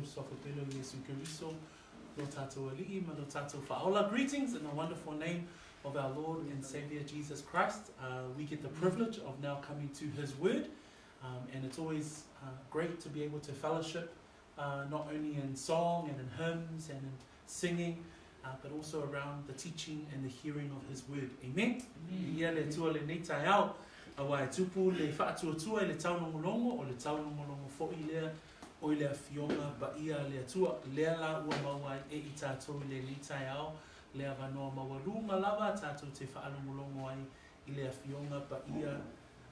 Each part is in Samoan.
tātou Suafa Pele o Iesu Keriso, lo tātou Ali'i ma lo tātou Fa'aola. Greetings in the wonderful name of our Lord and Savior Jesus Christ. Uh, we get the privilege of now coming to His Word, um, and it's always uh, great to be able to fellowship uh, not only in song and in hymns and in singing, uh, but also around the teaching and the hearing of His Word. Amen? Amen. Ia le Atua lenei taeao, auā e tupu le faatuatua i le taulogologo, o le taulogologo foi lea o i le Afioga Paia a le Atua, lea la ua maua ai e i tatou i lenei taeao le avanoa maualuga lava tatou te faalogologo ai i le Afioga Paia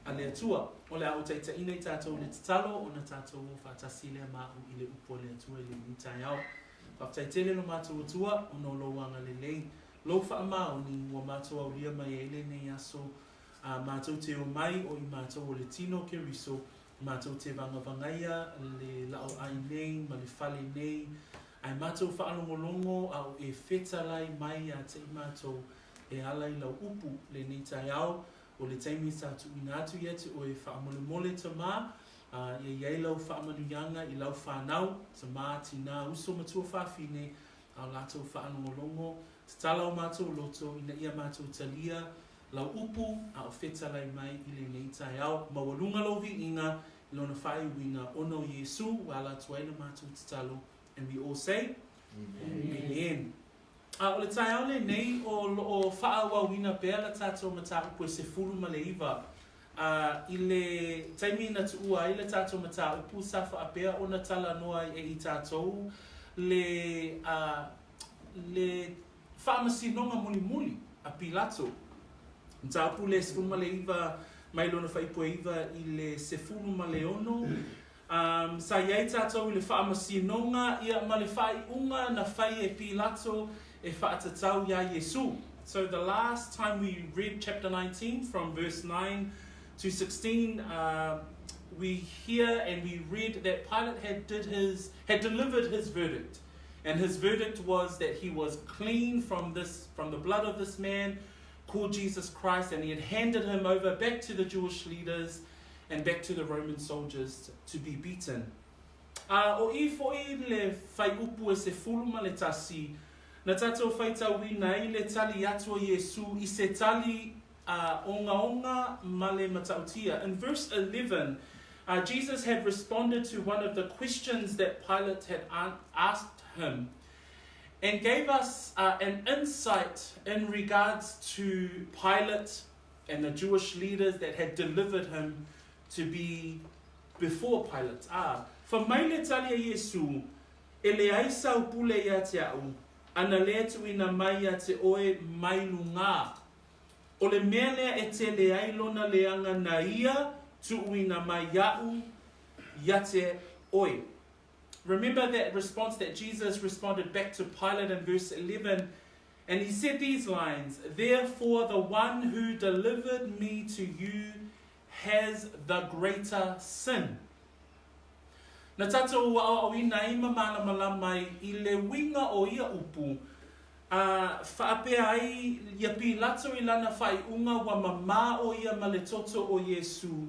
a le Atua. O le a ou taitaiina i tatou i le tatalo ona tatou o faatasi lea ma au i le upu a le Atua i lenei taeao. Faafetai tele lo matou Atua ona o lou agalelei, lou faamaoni ua matou aulia mai ai lenei aso a matou te omai o i matou o le tino o Keriso, matou te vagavagaia le laoai nei ma le fale nei, ae matou faalogologo a o e fetalai mai ia te i matou e ala i lau upu lenei taeao. O le taimi sa tuuina atu ia te oe faamolemole tamā, ā, ia i ai lau faamanuiaga i lau whanau, tamā, tinā, uso matua fafine, a o latou faalogologo, tatala o matou loto ina ia matou talia lau upu a o fetalai mai i lenei taeao. Maualuga lou viiga i lona faaiuina ona o Iesu ua ala atu ai la matou tatalo. And we all say, Amen. Amen. A o le taeao lenei o lo o faaauauina pea la tatou mataupu e 19. A i le taimi na tuua ai le tatou mataupu sa faapea ona talanoa ai e i tatou le a le faamasinoga mulimuli a Pilato. Mataupu le 19 mai lona fuaiupu e 9 i le 16. Um, sa i ai tatou i le faamasinoga ia ma le faaiuga na fai e Pilato e faatatau iā Iesu. So the last time we read chapter 19 from verse 9 to 16, uh, we hear and we read that Pilate had, did his, had delivered his verdict. And his verdict was that he was clean from, this, from the blood of this man called Jesus Christ, and he had handed him over back to the Jewish leaders and back to the Roman soldiers to be beaten. A o i foi le fuaiupu e 11, na tatou faitauina ai le tali atu a Iesu i se tali a ogaoga ma le matautia. In verse 11, uh, Jesus had responded to one of the questions that Pilate had asked him and gave us uh, an insight in regards to Pilate and the Jewish leaders that had delivered him to be before Pilate. Ā, fai mai le tali a Iesū, E leai sau pule ia te a'u, ana lea tuuina mai ia te oe mai lugā. O le mea lea e tele ai lona leaga na ia tuuina mai iaʻu ia te oe. Remember that response that Jesus responded back to Pilate in verse 11, and he said these lines, Therefore the one who delivered me to you has the greater sin. Na tatou aoaoina ai ma malamalama ai i le uiga o ia upu, a faapea ai ia Pilato i lana faaiuga ua mamā ʻo ia ma le toto o Iesū.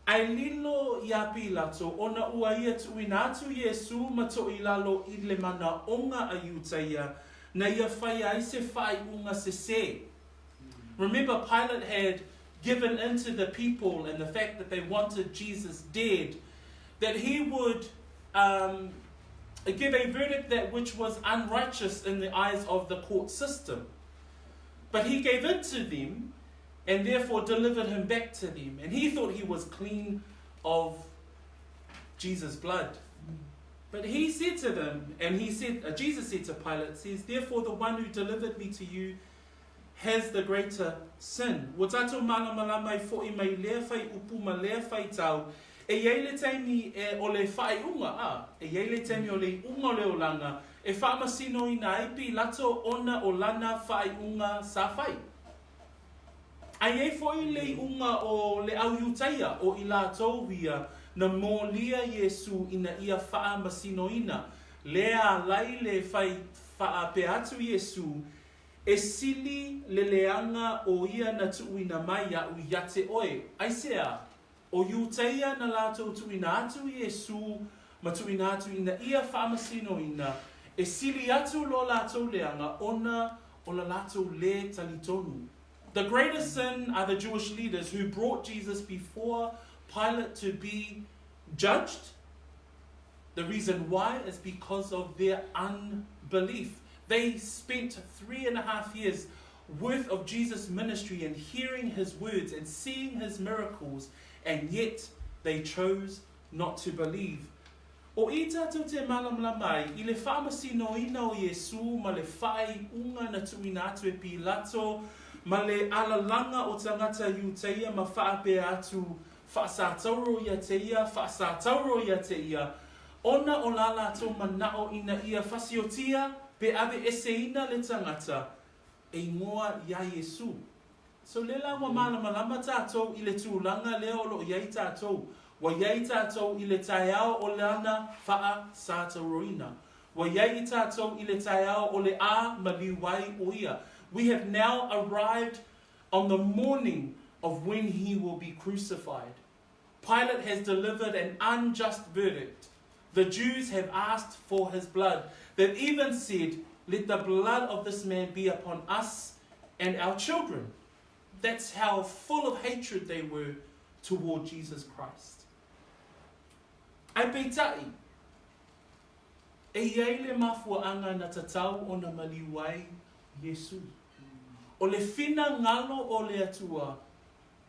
Ae lilo iā Pilato ona ua ia tuuina atu Iesū ma toʻilalo i le manaʻoga a Iutaia na ia faia ai se faaiuga sesē. Remember, Pilate had given in to the people and the fact that they wanted Jesus dead, that he would um, give a verdict that which was unrighteous in the eyes of the court system. But he gave in to them and therefore delivered him back to them. And he thought he was clean of Jesus' blood. But he said to them, and he said, uh, Jesus said to Pilate, says, Therefore the one who delivered me to you has the greater sin. Ua tatou malamalama i foʻi mai lea fuaiupu ma lea faitau, e i ai le taimi e o le faaiuga, a, e i ai le taimi o le iuga o le olaga e faamasinoina ai Pilato ona o lana faaiuga sa fai. A i ai foʻi le iuga o le au Iutaia o i latou ia na molia Iesu ina ia faamasinoina, lea alai le fai faapea atu Iesu E sili le leaga o ia na tuuina mai iaʻu ia te oe. Aisea? O Iutaia na latou tuuina atu Iesū ma tuuina atu ina ia faamasinoina, e sili atu lo latou leaga ona o le latou lē talitonu. The greatest sin are the Jewish leaders who brought Jesus before Pilate to be judged. The reason why is because of their unbelief. They spent 3.5 years worth of Jesus' ministry and hearing his words and seeing his miracles, and yet they chose not to believe. O i tātou te mālamalama ai i le faamasinoina o Iesū ma le faaiuga na tuuina atu e Pilato ma le alalaga o tagata Iutaia ma faapea atu, Faasātauro ia te ia, faasātauro ia te ia, ona o la latou manao ina ia fasiotia pe aveeseina le tagata e ingoa iā Iesū. So le la ua mālamalama tātou i le tulaga lea o lo o i ai tātou. Ua i ai tātou i le taeao o lana faasātauroina. Ua i ai tātou i le taeao o le a maliu ai o ia. We have now arrived on the morning of when he will be crucified. Pilate has delivered an unjust verdict. The Jews have asked for his blood. They've even said, Let the blood of this man be upon us and our children. That's how full of hatred they were toward Jesus Christ. Ae peitai, e i ai le mafuaʻaga na tatau ona maliu ai Iesu. O le finagalo o le Atua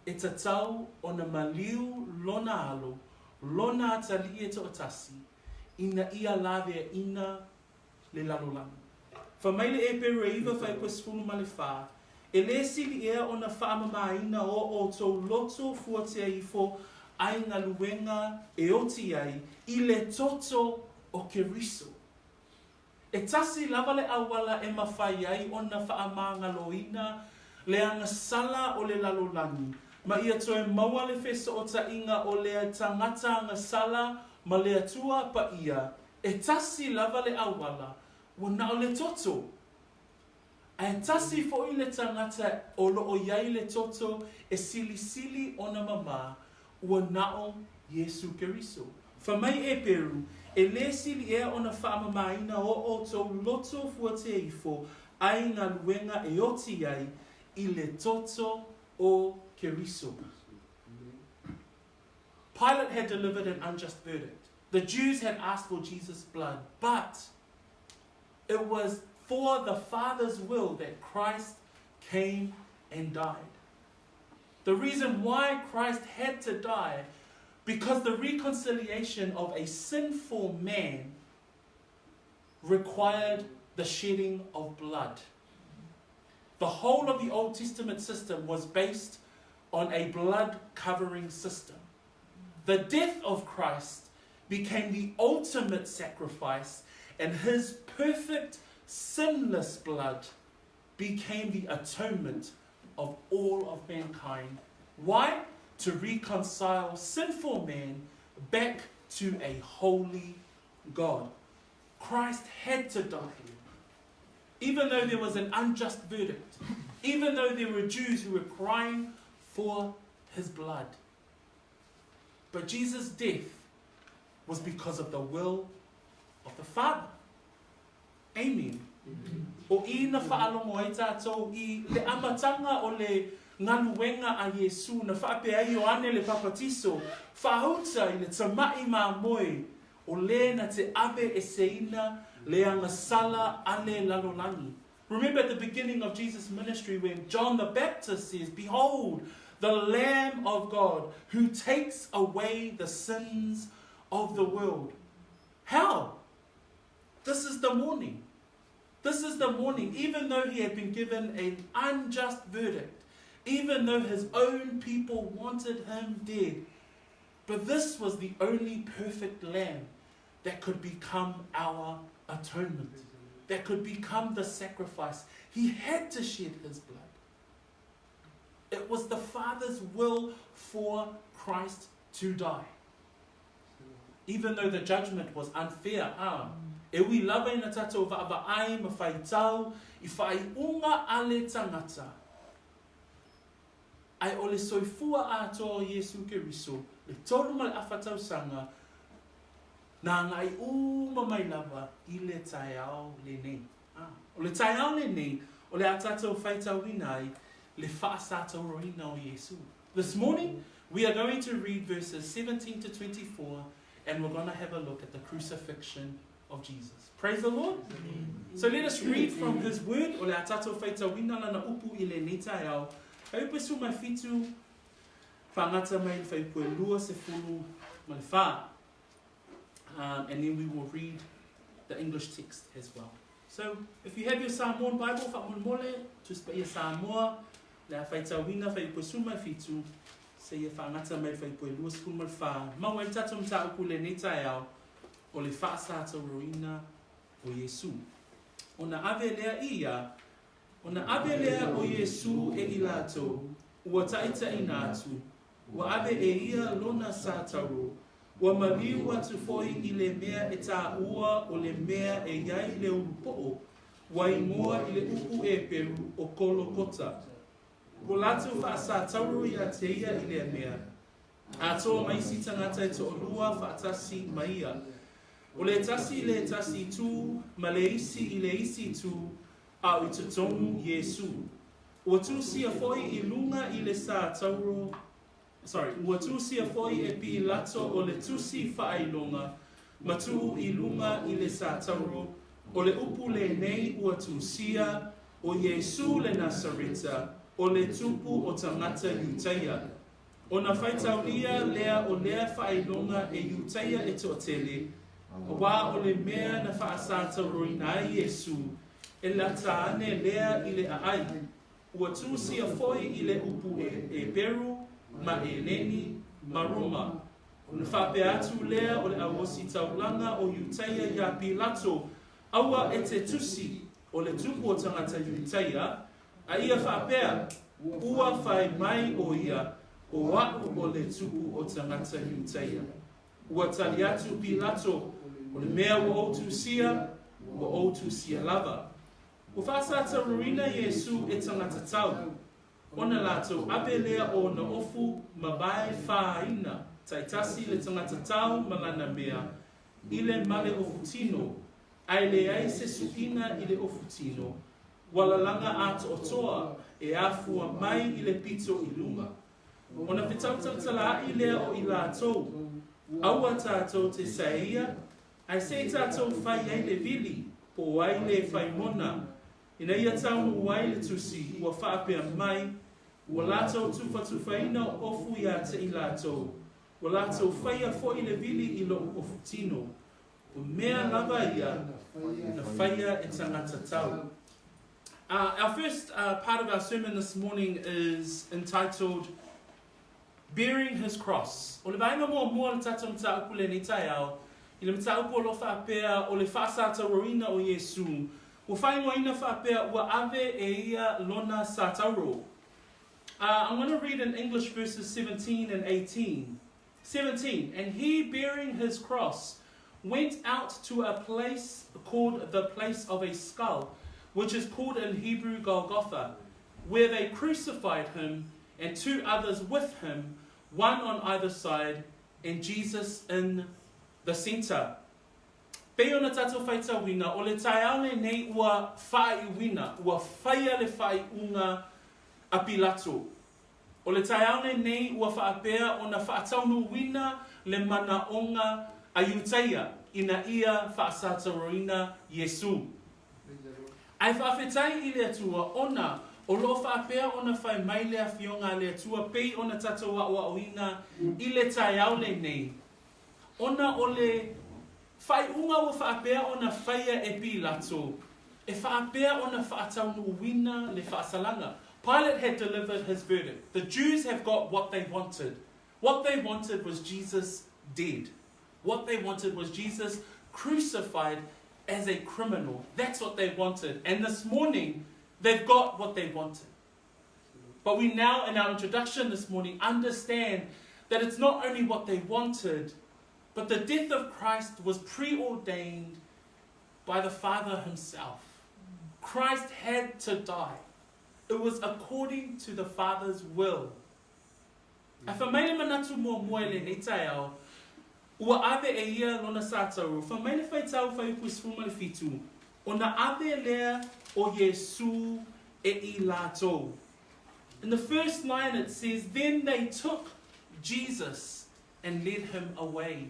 e tatau ona maliu lona alo, lona atalii e toatasi, ina ia laveaina le lalolagi. Fai mai le Eperu e iva faipua 14, E lē sili ea ona faamamāina o outou loto fuatia ifo ai galuega e oti ai i le toto o Keriso. E tasi lava le auala e mafai ai ona faamagaloina le agasala o le lalolagi, ma ia toe maua le fesootaiga o le tagata agasala ma le Atua paia, e tasi lava le auala, ua na o le toto. Ae tasi foi le tagata o lo o i ai le toto e silisili ona mamā, ua na o Iesu Keriso. Fai mai Eperu, E lē sili ea ona faamamāina o outou loto fuatia ifo ai galuega e oti ai i le toto o Keriso. Pilate had delivered an unjust verdict. The Jews had asked for Jesus' blood, but it was for the Father's will that Christ came and died. The reason why Christ had to die, because the reconciliation of a sinful man required the shedding of blood. The whole of the Old Testament system was based on a blood covering system. The death of Christ became the ultimate sacrifice, and his perfect, sinless blood became the atonement of all of mankind. Why? To reconcile sinful man back to a holy God. Christ had to die. Even though there was an unjust verdict, even though there were Jews who were crying for his blood. But Jesus' death was because of the will of the Father. Amen. O i na faalogo ai tātou i le amataga o le galuega a Iesū na faapea ai Ioane le Papatiso, faauta i le tamaʻi mamoe o lē na te ave eseina le agasala a le lalolagi. Remember at the beginning of Jesus' ministry when John the Baptist says, Behold, the Lamb of God who takes away the sins of the world. How? This is the morning. This is the morning, even though he had been given an unjust verdict, even though his own people wanted him dead. But this was the only perfect lamb that could become our atonement, that could become the sacrifice. He had to shed his blood. It was the Father's will for Christ to die. Even though the judgment was unfair, ā, e ui lava ina tātou vaavaai ma whaitau i whaaiuga a le tangata, ae o le soifua atoa o Iesu Keriso, le tolu ma le afa tausaga, Na agai uma mai lava i le taeao lenei. A, o le taeao lenei, o le a tatou faitauina ai le faasatauroina o Iesu. This morning, we are going to read verses 17 to 24 and we're going to have a look at the crucifixion of Jesus. Praise the Lord. So let us read from his word. O le a tatou faitauina lana upu i lenei taeao. Fuaiupu 17, faagata mai le fuaiupu 24. And then we will read the English text as well. So, if you have your Samoan Bible, faamolemole, Tusi Paia Samoa, le a faitauina fuaiupu 17, seia faagata mai le fuaiupu 24, maua ai le tatou mataupu i lenei taeao, o le faasatauroina o Iesu. Ona ave lea i ia, ona ave lea o Iesu e i latou, ua taitaiina atu, Ua ave e ia lona satauro, ua maliu atu foi i le mea e taua o le mea e i ai le ulu poʻo, ua igoa i le upu Eperu o Kolokota. Ua latou faasatauro ia te ia i lea mea, atoa ma isi tagata e toalua faatasi ma ia, o le tasi i le tasi itu ma le isi i le isi itu, a o i totonu Iesu. Ua tusia foi i luga i le satauro, sorry, ua tusia foi e Pilato o le tusi faailoga ma tuu i luga i le satauro, o le upu lenei ua tusia, O Iesu le Nasareta, o le Tupu o tagata Iutaia. Ona faitaulia lea o lea faailoga e Iutaia e toatele, auā o le mea na faasatauroina ai Iesu, e lata ane lea i le aai. Ua tusia foi i le upu Eperu ma Eleni ma Roma. Ona faapea atu lea o le auositaulaga o Iutaia iā Pilato, Aua e te tusi o le Tupu o tagata Iutaia, A ia faapea, Ua fai mai ʻo ia, ʻO aʻu o le Tupu o tagata Iutaia. Ua tali atu Pilato, O le mea ua ou tusia, ua ou tusia lava. Ua faasatauroina Iesū e tagata tau, ona latou ave lea o ona ofu ma vae fāina taitasi le tagata tau ma lana mea i le male ofu tino, a e leai se suiga i le ofu tino, Ua lalaga atoatoa e afua mai i le pito i luga. Ona fetautautalaai lea o i latou, Aua tatou te saeia, ae se i tatou fai ai le vili, po o ai le fai mona, ina ia taunuu ai le tusi ua faapea mai, Ua latou tufatufaina o ofu ia te i latou, ua latou faia foi le vili i lou ofu tino. O mea lava ia na faia e tagata tau. Our first part of our sermon this morning is entitled Bearing His Cross. O le vaega muamua o le tatou mataupu lenei taeao, i le mataupu o lo o faapea o le faasatauroina o Iesu, ua faaigoaina faapea ua ave e ia lona satauro. I'm going to read in English verses 17 and 18. 17 And he, bearing his cross, went out to a place called the place of a skull, which is called in Hebrew Golgotha, where they crucified him and two others with him, one on either side, and Jesus in the center. Pei ona tatou faitauina, o le taeao lenei ua faaiuina, ua faia le faaiuga a Pilato. O le taeao lenei ua faapea ona faataunuuina le manaoga a Iutaia ina ia faasatauroina Iesu. Ae faafetai i le Atua ona o lo o faapea ona fai mai le Afioga a le Atua pei ona tatou aoaoina i le taeao lenei, ona o le faaiuga ua faapea ona faia e Pilato e faapea ona faataunuuina le faasalaga. Pilate had delivered his verdict. The Jews have got what they wanted. What they wanted was Jesus dead. What they wanted was Jesus crucified as a criminal. That's what they wanted. And this morning, they've got what they wanted. But we now, in our introduction this morning, understand that it's not only what they wanted, but the death of Christ was preordained by the Father himself. Christ had to die. It was according to the Father's will. Ae fai mai le manatu muamua i lenei taeao, Ua ave e ia lona satauro, fai mai le faitau fuaiupu 17, ona ave lea o Iesū e i latou. In the first line it says, Then they took Jesus and led him away.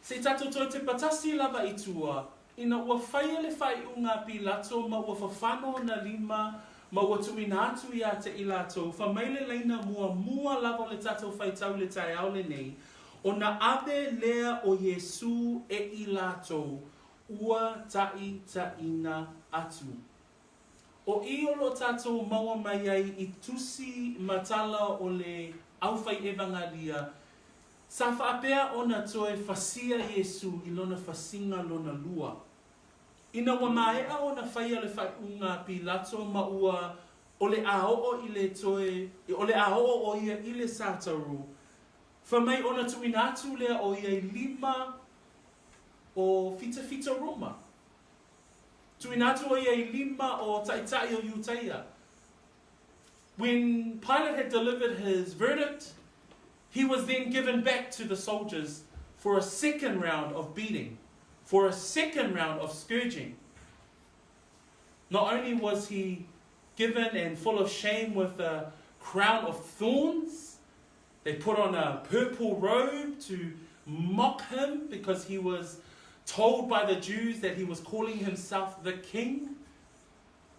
Se i tatou toe tepa tasi lava i tua, ina ua faia le faaiuga a Pilato ma ua fafano ona lima ma ua tuuina atu ia te i latou, fai mai le laina muamua lava o le tatou faitau i le taeao lenei, ona ave lea o Iesū e i latou ua taitaina atu. O i o lo o tatou maua mai ai i tusi ma tala o le aufai evangalia, Sa faapea ona toe fasia Iesu i lona fasiga lona lua. Ina ua maea ona faia le faaiuga a Pilato ma ua o le a oo i le toe o le a oo o ia i le satauro, fai mai ona tuuina atu lea o ia i lima o fitafita Roma. Tuuina atu o ia i lima o taitai o Iutaia. When Pilate had delivered his verdict, he was then given back to the soldiers for a second round of beating, for a second round of scourging. Not only was he given and full of shame with a crown of thorns, they put on a purple robe to mock him because he was told by the Jews that he was calling himself the king.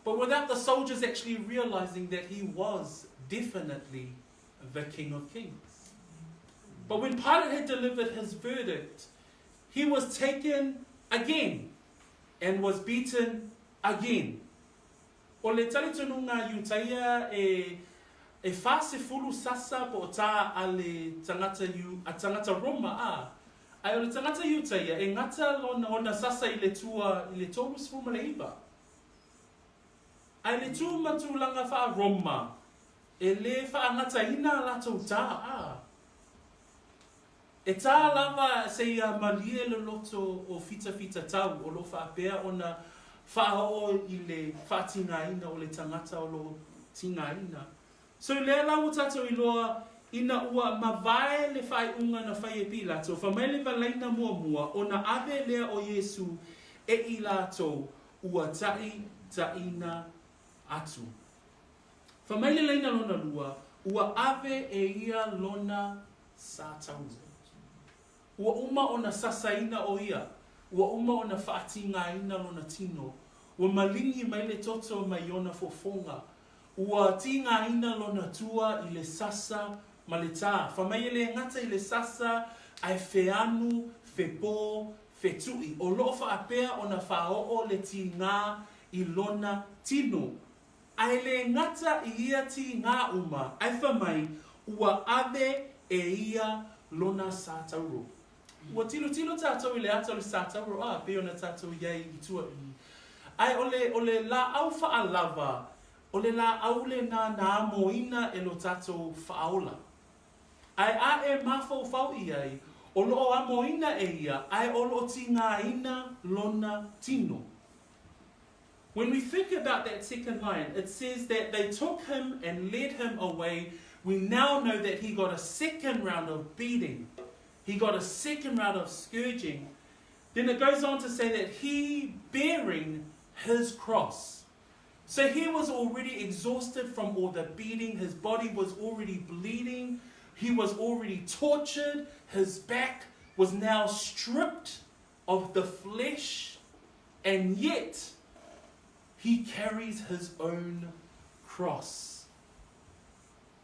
But without the soldiers actually realizing that he was definitely the King of Kings. But when Pilate had delivered his verdict, he was taken again and was beaten again. O le talitonuga Iutaia e e 40 sasa po o tā a le tangata Iu, a tangata Roma a, ae o le tangata Iutaia e gata lona ona sasa i le tua i le 39. Ae le tū ma tūlanga wha-Roma, e lē whaangataina a latou tā, a. E tā lava seia malie le loto o fitafita tau o lo faapea ona whaaoo i le whaatingaina o le tangata o lo tingaina. So lea la ua tatou iloa ina ua mavae le faaiuga na fai e Pilato, fai mai le valaina muamua ona ave lea o Iesu e i latou ua taitaina atu. Fai mai le laina lona lua, ua ave e ia lona satauro. Ua uma ona sasaina o ia, ua uma ona faatigaina lona tino, ua maligi mai le toto mai ona fofoga, Ua tigaina lona tua i le sasa ma le tā. Fai mai e le gata i le sasa ae feanu, fepō, fetuʻi. O loo faapea ona faaoo le tigā i lona tino. Ae le gata i ia tigā uma, ae fai mai ua ave e ia lona satauro. Ua tilotilo tatou i le ata o le satauro, a, pei ona tatou i ai i tua i. Ae o le, o le lāʻau faʻalava, o le lāʻau lenā na amoina e lo tatou faaola. Ae a e mafaufau i ai, o loo amoina e ia, ae o loo tigāina lona tino. When we think about that second line, it says that they took him and led him away. We now know that he got a second round of beating. He got a second round of scourging. Then it goes on to say that he bearing his cross. So he was already exhausted from all the beating. His body was already bleeding. He was already tortured. His back was now stripped of the flesh. And yet, he carries his own cross.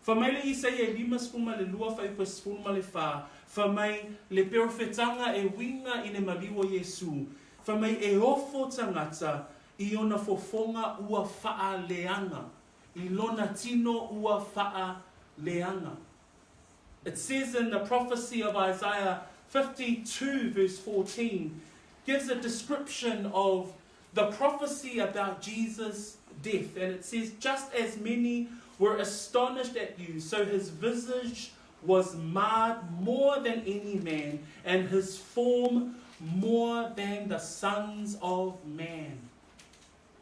Fai mai le Isaia e 52 fuaiupu 14, fai mai le perofetaga e uiga i le maliu o Iesu, fai mai e ofo tagata i ona fofoga ua faaleaga, i lona tino ua faaleaga. It says in the prophecy of Isaiah 52 verse 14, gives a description of the prophecy about Jesus' death. And it says, Just as many were astonished at you, so his visage was marred more than any man, and his form more than the sons of man.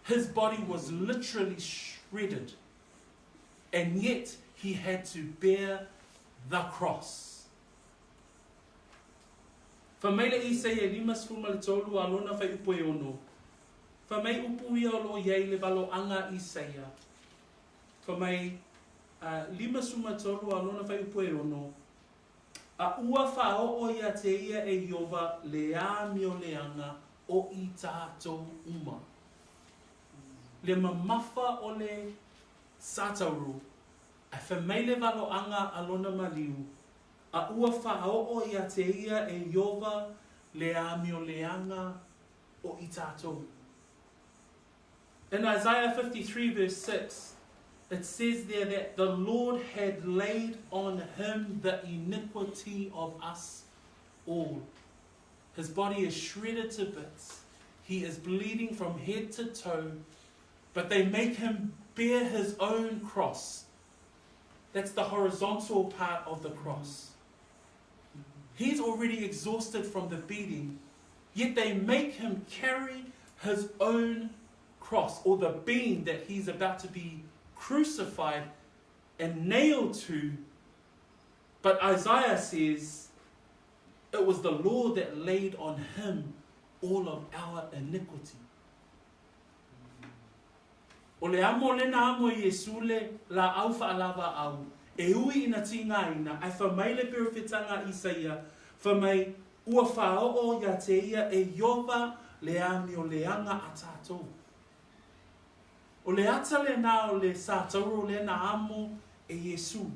His body was literally shredded, and yet he had to bear the cross. Fai mai le Isaia 53 a lona fuaiupu e 6, Fai mai upu ia o lo o i ai le valoaga a Isaia, fai mai, 53 a lona fuaiupu e 6, A ua faaoo ia te ia e Iova le amioleaga o i tatou uma. Le mamafa o le satauru, ae fai mai le valoaga a lona maliu, A ua faaoo ia te ia e Iova le amioleaga o i tatou. In Isaiah 53 verse 6, it says there that the Lord had laid on him the iniquity of us all. His body is shredded to bits. He is bleeding from head to toe, but they make him bear his own cross. That's the horizontal part of the cross. He's already exhausted from the beating, yet they make him carry his own cross or the beam that he's about to be crucified and nailed to. But Isaiah says it was the Lord that laid on him all of our iniquity. O le amo lena amo i Iesu le laau faalavaau, e ui ina tigaina, ae fa mai le perofetanga a Isaia, fa mai, Ua faaoo ia te ia e Iova le amioleaga a tatou. O le ata lena o le satauro lena amo e Iesu.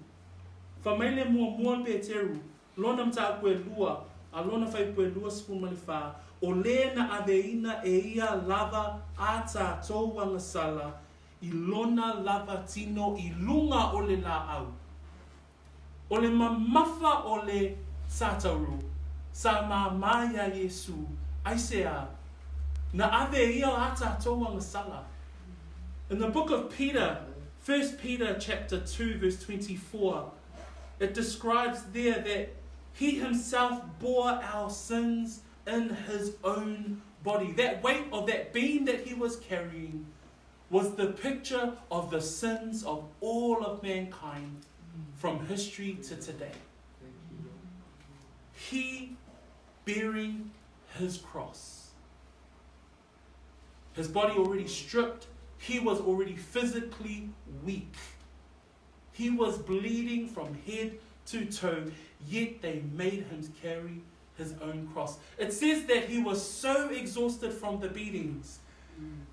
Fa mai le muamua Peteru, lona mataupu e lua, a lona fuaiupu e 24, o le na aveina e ia lava a tatou agasala i lona lava tino i luga o le laau. O le mamafa o le satauro sa māmā iā Iesū, aisea, na ave e ia a tatou agasala. In the book of Peter, 1 Peter chapter 2 verse 24, it describes there that he himself bore our sins in his own body. That weight of that beam that he was carrying was the picture of the sins of all of mankind from history to today. He bearing his cross. His body already stripped, he was already physically weak. He was bleeding from head to toe, yet they made him carry his own cross. It says that he was so exhausted from the beatings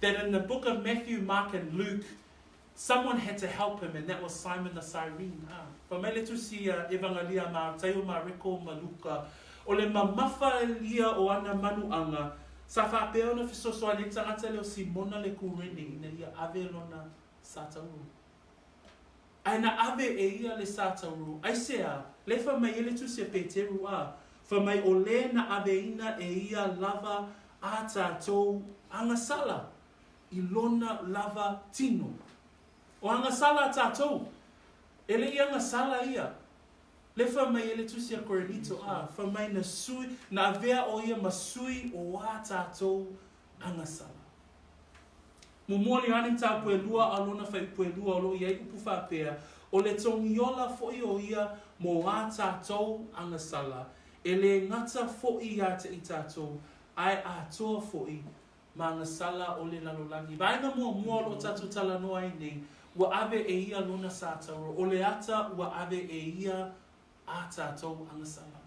that in the book of Matthew, Mark, and Luke, someone had to help him, and that was Simon the Cyrene. Ah, Fa mai le tusi a Evangelia ma Mataio, Mareko ma Luka, o le mamafa ia o ana manuaga, sa faapea ona fesoasoani ai le tagata lea o Simona le Kurene ina ia ave lona satauro. Ae na ave e ia le satauro, aisea, le fa mai ai le tusi a Peteru, a, fa mai o le na aveina e ia lava a tatou agasala i lona lava tino. O agasala a tatou, e le i agasala ia. Le fa mai ai le tusi a Korinito, a, fa mai na sui, na avea o ia ma sui o a tatou agasala. Muamua le Ioane mataupu e lua a lona fuaiupu e lua o lo o i ai upu faapea, O le togiola foʻi o ia mo a tatou agasala, e le gata foʻi ia te i tatou, ae atoa foʻi ma agasala o le lalolagi. Vaega muamua o lo o tatou talanoa ai nei, ua ave e ia lona satauro, o le ata ua ave e ia a tatou agasala.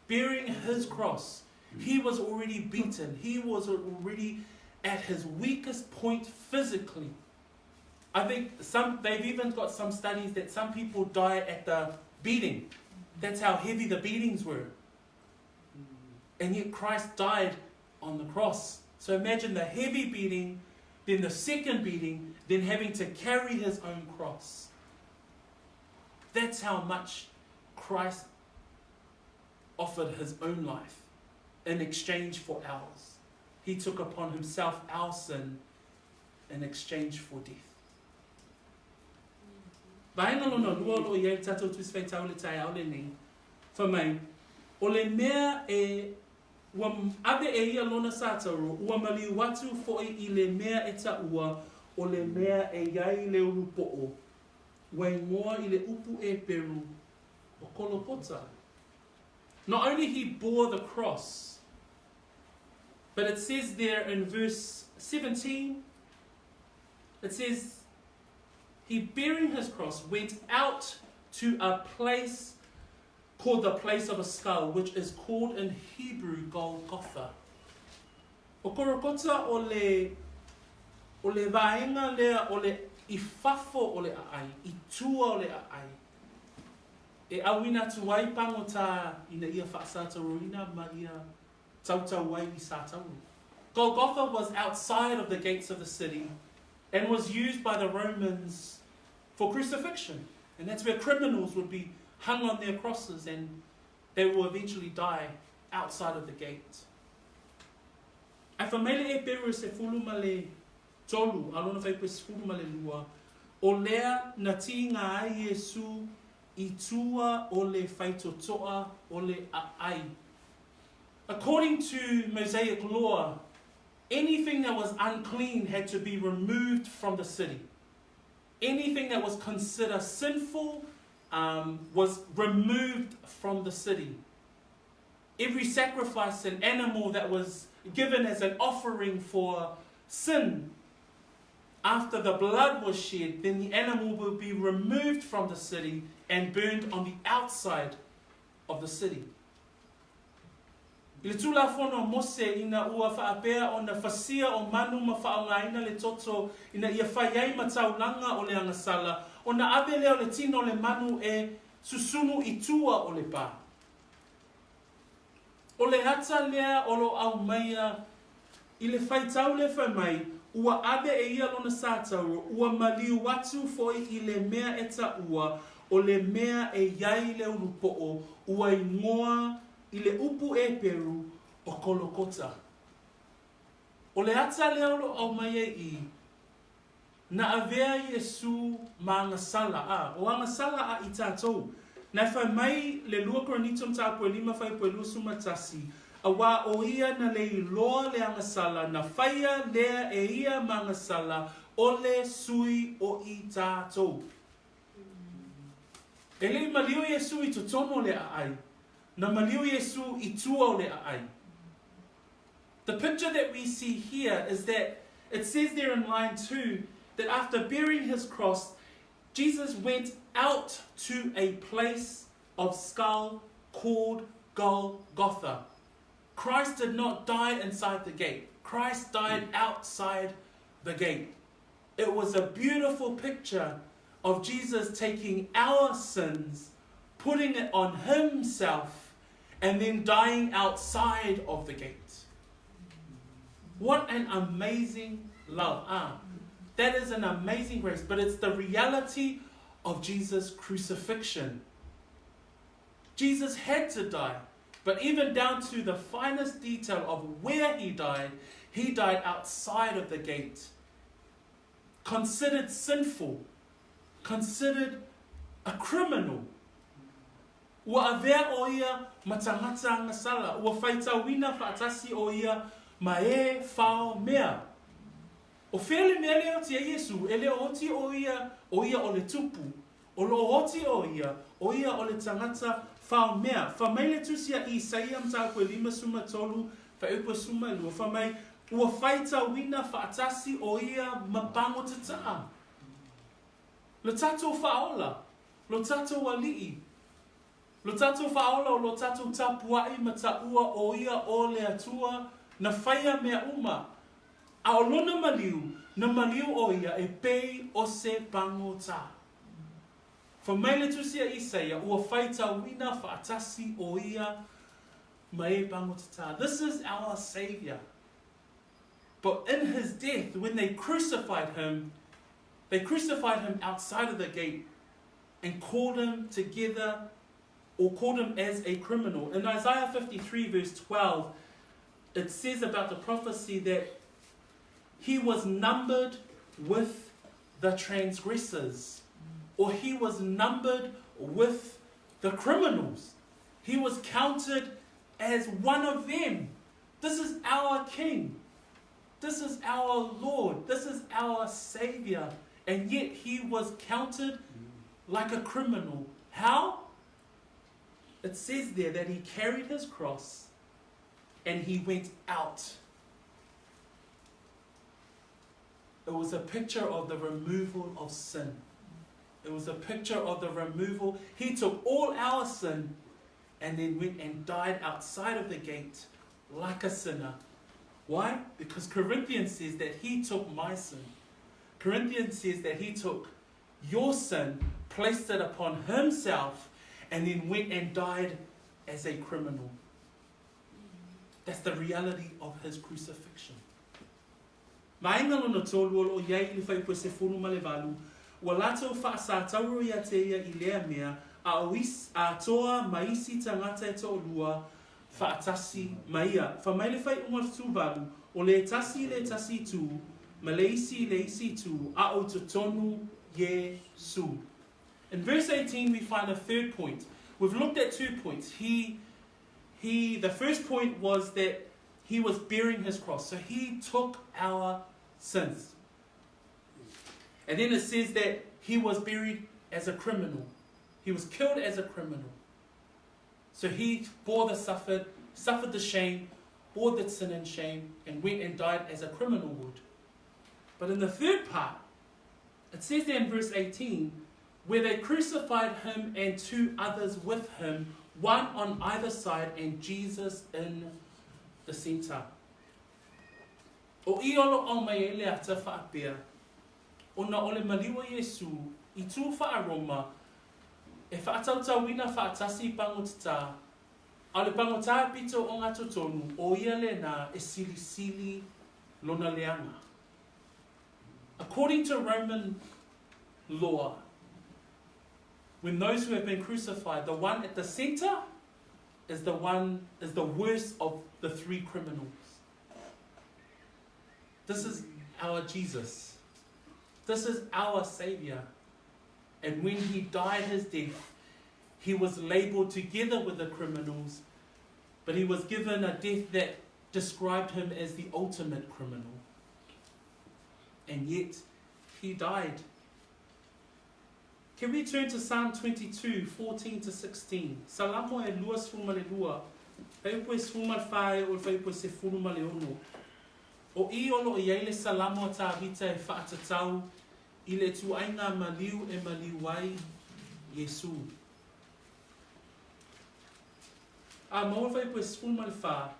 Bearing his cross, he was already beaten, he was already at his weakest point physically. I think some they've even got some studies that some people die at the beating. That's how heavy the beatings were. And yet Christ died on the cross. So imagine the heavy beating, then the second beating, then having to carry his own cross. That's how much Christ offered his own life in exchange for ours. He took upon himself our sin in exchange for death. Vaega lona lua o lo o i ai le tatou Tusi Faitau i le taeao lenei, fai mai, o le mea e ua ave e ia lona satauro, ua maliu atu foʻi i le mea e taua o le mea e i ai le ulupoʻo, ua igoa i le upu Eperu o Kolokota. Not only he bore the cross, but it says there in verse 17, it says, He bearing his cross went out to a place called the place of a skull, which is called in Hebrew Golgotha. O Korokota o le, o le vaega lea o le i fafo o le aai, i tua o le aai, e auina atu ai pagota ina ia faasatauroina ma ia tautau ai i satauro. Golgotha was outside of the gates of the city and was used by the Romans for crucifixion. And that's where criminals would be hung on their crosses and they will eventually die outside of the gate. Ae fai mai le Eperu e 13, a lona faipua e 12, O lea na tiga ai Iesu i tua o le faitotoa o le aai. According to Mosaic law, anything that was unclean had to be removed from the city. Anything that was considered sinful um, was removed from the city. Every sacrifice and animal that was given as an offering for sin, after the blood was shed, then the animal will be removed from the city and burned on the outside of the city. I le Tulafono a Mose, ina ua faapea ona fasia o manu ma faaaogaina le toto ina ia fai ai ma taulaga o le agasala, ona ave lea o le tino o le manu e susunu i tua o le pa. O le ata lea o lo o aumaia i le faitau le fai mai, ua ave e ia lona satauro, ua maliu atu foi i le mea e taua, o le mea e i ai le ulupoo, ua igoa i le upu Eperu o Kolokota. O le ata lea o lo o aumaia i i, Na avea Iesu ma agasala, a, o agasala a i tatou. Na e fai mai le lua Korinito mataupu e lima faipua e 21, Auā o ia na le iloa le agasala, na faia lea e ia ma agasala, o le sui o i tatou. E le i maliu Iesu i totonu o le aai, na maliu Iesu i tua o le aai. The picture that we see here is that it says there in line 2 that after bearing his cross, Jesus went out to a place of skull called Golgotha. Christ did not die inside the gate. Christ died outside the gate. It was a beautiful picture of Jesus taking our sins, putting it on himself, and then dying outside of the gate. What an amazing love. Ah, that is an amazing grace, but it's the reality of Jesus' crucifixion. Jesus had to die, but even down to the finest detail of where he died, he died outside of the gate. Considered sinful, considered a criminal. Ua avea ʻo ia ma tagata agasala, ua faitauina faatasi ʻo ia ma e fao mea. ʻO fea le mea le oti ai Iesu, e le o oti ʻo ia, ʻo ia o le tupu. O lo o oti ʻo ia, ʻo ia o le tagata fao mea. Fa mai le tusi a Isaia mataupu e 53, faaiupu e 12, fa mai, Ua faitauina faatasi ʻo ia ma pagotataa. Lo tatou faaola, lo tatou alii, lo tatou faaola o lo tatou tapuai ma taua o ia o le Atua na faia mea uma, a o lona maliu, na maliu o ia e pei o se pagota. Fai mai le tusi a Isaia, ua faitauina faatasi o ia ma e pagotataa. This is our Saviour. But in his death, when they crucified him, they crucified him outside of the gate and called him together or called him as a criminal. In Isaiah 53, verse 12, it says about the prophecy that he was numbered with the transgressors, or he was numbered with the criminals. He was counted as one of them. This is our King. This is our Lord. This is our Savior. And yet he was counted like a criminal. How? It says there that he carried his cross and he went out. It was a picture of the removal of sin. It was a picture of the removal. He took all our sin and then went and died outside of the gate like a sinner. Why? Because Corinthians says that he took my sin. Corinthians says that he took your sin, placed it upon himself, and then went and died as a criminal. That's the reality of his crucifixion. Vaega lona tolu o loo iai i le fuaiupu e 18, ua latou faasatauro ia te ia i lea mea, a o is, atoa ma isi tagata e toalua faatasi ma ia. Fa mai le faaiuga o le 18, o le tasi i le tasi itu, ma le isi i le isi itu, a o i totonu Iesu. In verse 18 we find a third point. We've looked at two points. He, he, the first point was that he was bearing his cross. So he took our sins. And then it says that he was buried as a criminal. He was killed as a criminal. So he bore the suffered, suffered the shame, bore the sin and shame, and went and died as a criminal would. But in the third part, it says there in verse 18, where they crucified him and two others with him, one on either side and Jesus in the center. O i o loo aumai ai le ata faapea, ona o le maliu o Iesū i tū whaa-Roma e faatautauina faatasi i pagotata, a o le pagotā pito o ngā totonu o ia lenā e silisili lona leaga. According to Roman law, when those who have been crucified, the one at the center is the one is the worst of the three criminals. This is our Jesus. This is our Savior. And when he died his death, he was labeled together with the criminals, but he was given a death that described him as the ultimate criminal. And yet, he died. Can we turn to Psalm 22, 14 to 16? Salamo e 22, fuaiupu e 14 e o le fuaiupu e 16. O i o loo iai le Salamo a Tavita e faatatau i le ituaiga maliu e maliu ai Iesu. A maua le fuaiupu e 14.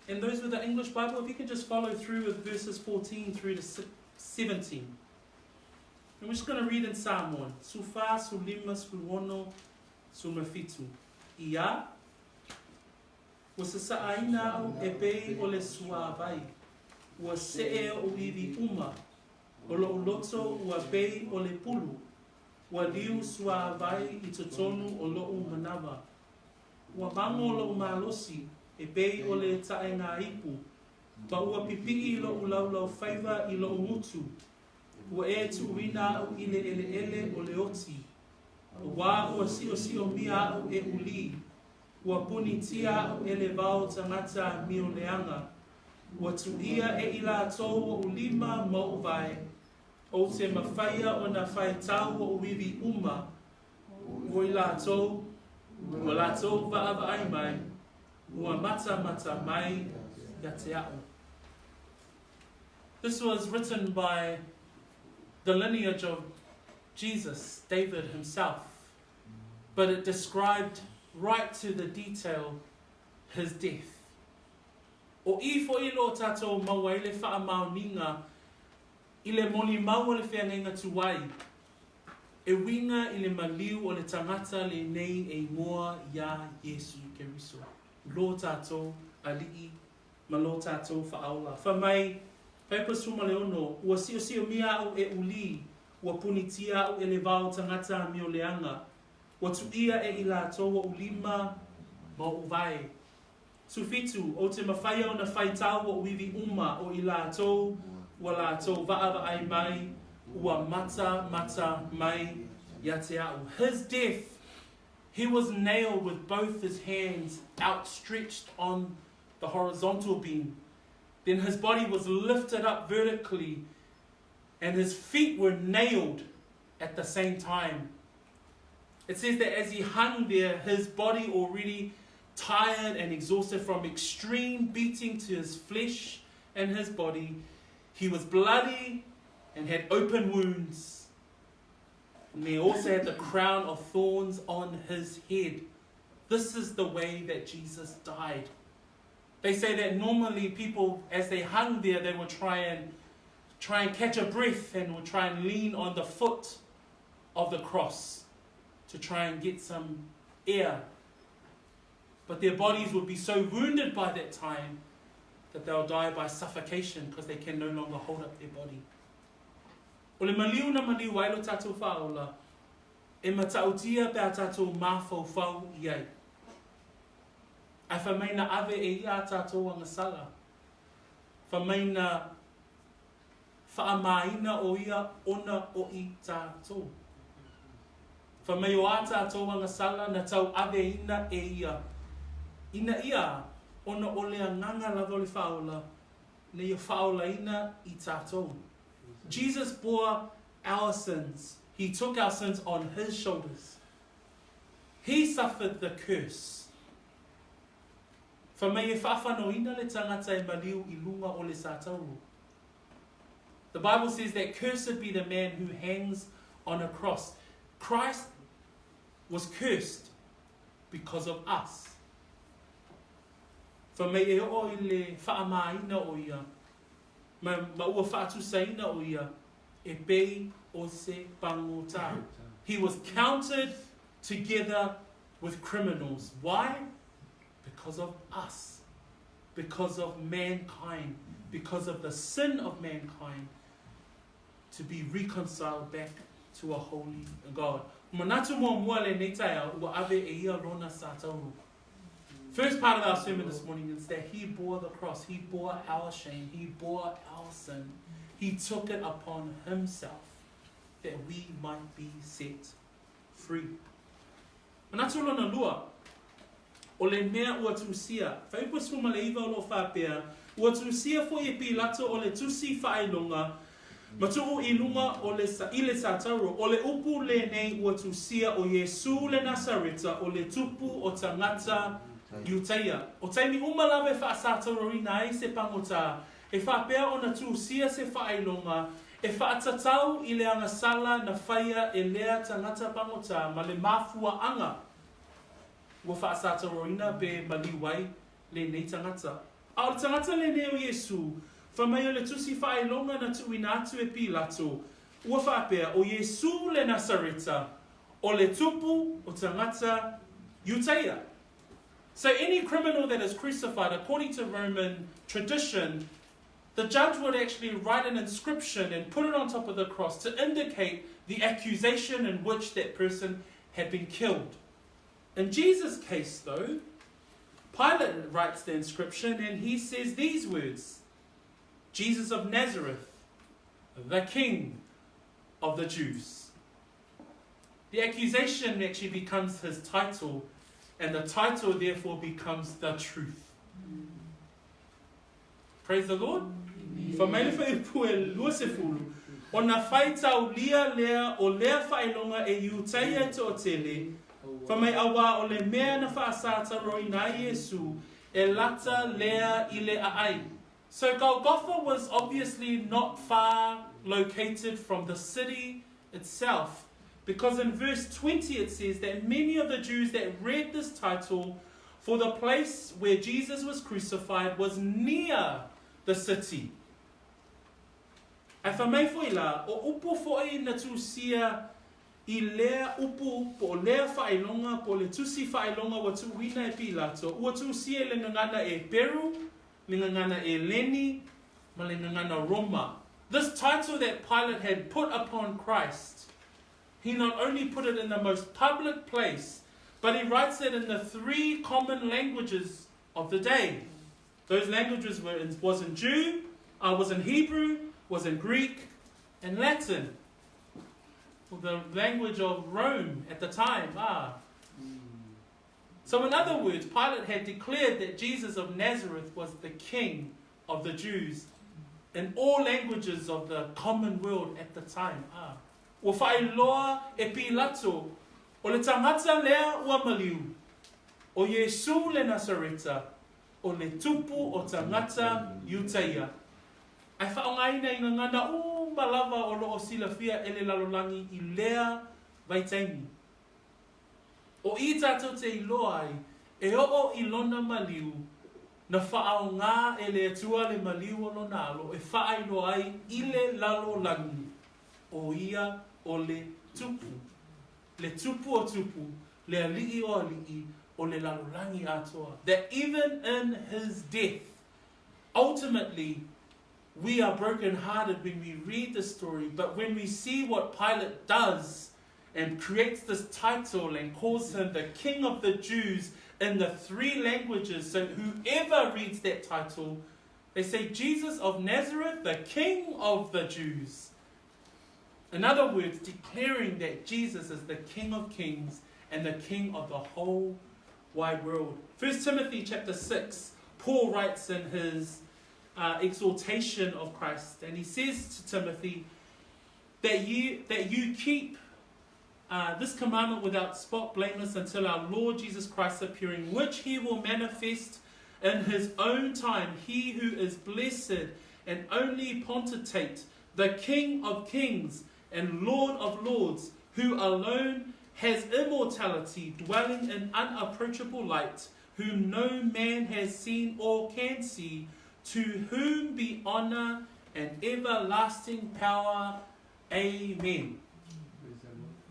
And those with the English Bible, if you can just follow through with verses 14 through to 17. And we're just going to read in Samoan. Sufa, sulima, suluono, sulafitu. Ia, ua sasaaina au e pei o le suāwai, ua see oʻu iwi uma, o loʻu loto ua pei o le pulu, ua liu suāwai i totonu o loʻu manawa. Ua mago loʻu malosi e pei o le taʻega ipu, ma ua pipiʻi loʻu laulaufaiva i loʻu gutu, Ua e tuuina aʻu i le ʻeleʻele o le oti, Auā ua siosiomia aʻu e ulī, Ua punitia aʻu e le wao tagata mioleaga, Ua tuia e i latou oʻu lima ma oʻu wae, Ou te mafaia ona faitau oʻu iwi uma, Ua i latou, ua latou vaavaai mai, Ua matamata mai ia te aʻu. This was written by the lineage of Jesus, David himself, but it described right to the detail his death. O i foʻi lo tatou maua ai le faamaoniga i le molimau o le feagaiga tuai, e uiga i le maliu o le tagata lenei e igoa iā Iesu Keriso, lo tatou Alii ma lo tatou faaola. Fai mai, Fuaiupu 16, Ua siosiomia aʻu e ulī, ua punitia aʻu e le wao tagata amioleaga, ua tuia e i latou oʻu lima ma oʻu wae. 17, Ou te mafaia ona faitau oʻu iwi uma o i latou ua latou vaavaai mai, ua matamata mai ia te aʻu. His death, he was nailed with both his hands outstretched on the horizontal beam. Then his body was lifted up vertically and his feet were nailed at the same time. It says that as he hung there, his body already tired and exhausted from extreme beating to his flesh and his body, he was bloody and had open wounds. And he also had the crown of thorns on his head. This is the way that Jesus died. They say that normally people, as they hung there, they would try and try and catch a breath and would try and lean on the foot of the cross to try and get some air. But their bodies would be so wounded by that time that they'll die by suffocation because they can no longer hold up their body. O le maliu na maliu ai lo tātou whaola, e matautia pe a tātou māwhauwhau i ai. Ae fai mai na ave e ia a tātou agasala. Fai mai na whaamāina o ia ona o i tātou. Fai mai o ā tātou agasala na tau ave ina e ia. Ina ia ona o le agaga lava o le whaola, na ia whaolaina i tātou. Jesus bore our sins. He took our sins on his shoulders. He suffered the curse. Fai mai e whaawhanoina le tangata e maliu i lunga o le satauro. The Bible says that cursed be the man who hangs on a cross. Christ was cursed because of us. Fai mai e oo i le whaamāina o ia, ma, ma ua whaatusaina o ia, e pei o se pangotā. He was counted together with criminals. Why? Because of us. Because of mankind. Because of the sin of mankind. To be reconciled back to a holy God. Manatu muamua lenei taeao, ua ave e ia lona satauro. First part of our sermon this morning is that he bore the cross. He bore our shame. He bore our sin. He took it upon himself that we might be set free. Manatu lona lua, o le mea ua tusia, Fuaiupu 19 o lo o faapea, ua tusia foi e Pilato o le tusi faailoga, ma tuu i luga o le, i le satauro, o le upu lenei ua tusia o Iesu le Nasareta o le tupu o tagata Iutaia. O taimi uma lava e faasatauroina ai se pagotā, e faapea ona tusia se faailoga e faatatau i le agasala na faia e lea tagata pagotā ma le mafuaaga ua faasatauroina pe maliu ai lenei tagata. A o le tagata lenei o Iesu, fai mai o le tusi faailoga na tuuina atu e Pilato, ua faapea, o Iesu le Nasareta, o le tupu o tagata Iutaia. So any criminal that is crucified, according to Roman tradition, the judge would actually write an inscription and put it on top of the cross to indicate the accusation in which that person had been killed. In Jesus' case, though, Pilate writes the inscription and he says these words Jesus of Nazareth, the King of the Jews. The accusation actually becomes his title, and the title therefore becomes the truth. Praise the Lord. Fai mai le fuaiupu e 20, O na faitaulia lea o lea faailoga e Iutaia e toatele, fai mai auā o le mea na faasataroina ai Iesu, e lata lea i le aai. So Golgotha was obviously not far located from the city itself, because in verse 20 it says that many of the Jews that read this title for the place where Jesus was crucified was near the city. Ae fai mai foi la, o upu foi na tusia i lea upu po o lea faailoga po o le tusi faailoga ua tuuina e Pilato, ua tusia i le gagana Eperu, le gagana Eleni, ma le gagana Roma. This title that Pilate had put upon Christ, he not only put it in the most public place, but he writes it in the three common languages of the day. Those languages were in, was in Jew, was in Hebrew, was in Greek, and Latin. Well, the language of Rome at the time. Ah. So, in other words, Pilate had declared that Jesus of Nazareth was the king of the Jews in all languages of the common world at the time. Ah. Ua faailoa e Pilato O le tagata lea ua maliu, ʻo Iesū le Nasareta, ʻo le Tupu o tagata Iutaia. Ae faaaogaina i gagana uma lava o lo o silafia e le lalolagi i lea vaitaimi. ʻO i tātou te iloa ai, e oo i lona maliu, na faaaogā e le Atua le maliu o lona alo e faailoa ai i le lalolagi, ʻo ia ʻo le Tupu, le Tupu o Tupu, le Aliʻi o Aliʻi, o le lalolagi atoa. That even in his death, ultimately, we are brokenhearted when we read the story, but when we see what Pilate does and creates this title and calls him the King of the Jews in the three languages, so whoever reads that title, they say, Jesus of Nazareth, the King of the Jews. In other words, declaring that Jesus is the King of Kings and the King of the whole wide world. 1 Timothy chapter 6, Paul writes in his uh, exaltation of Christ, and he says to Timothy that you, that you keep uh, this commandment without spot, blameless, until our Lord Jesus Christ appearing, which he will manifest in his own time. He who is blessed and only pontificate, the King of kings and Lord of lords, who alone has immortality, dwelling in unapproachable light, whom no man has seen or can see, to whom be honor and everlasting power. Amen.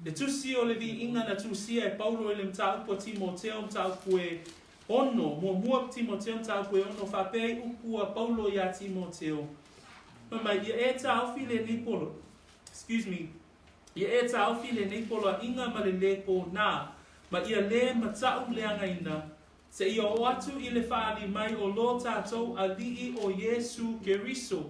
Le Tusi o le Viiga na tusia e Paulo i le mataupu a Timoteo mataupu e ono, muamua Timoteo mataupu e ono, faapea ai upu a Paulo iā Timoteo, Fai mai, ia e taofi lenei polo, excuse me, ia e taofi lenei poloaiga ma le lē pōnā, ma ia lē mataʻu leagaina, seia oo atu i le faaali mai o lo tātou Aliʻi ʻo Iesū Keriso,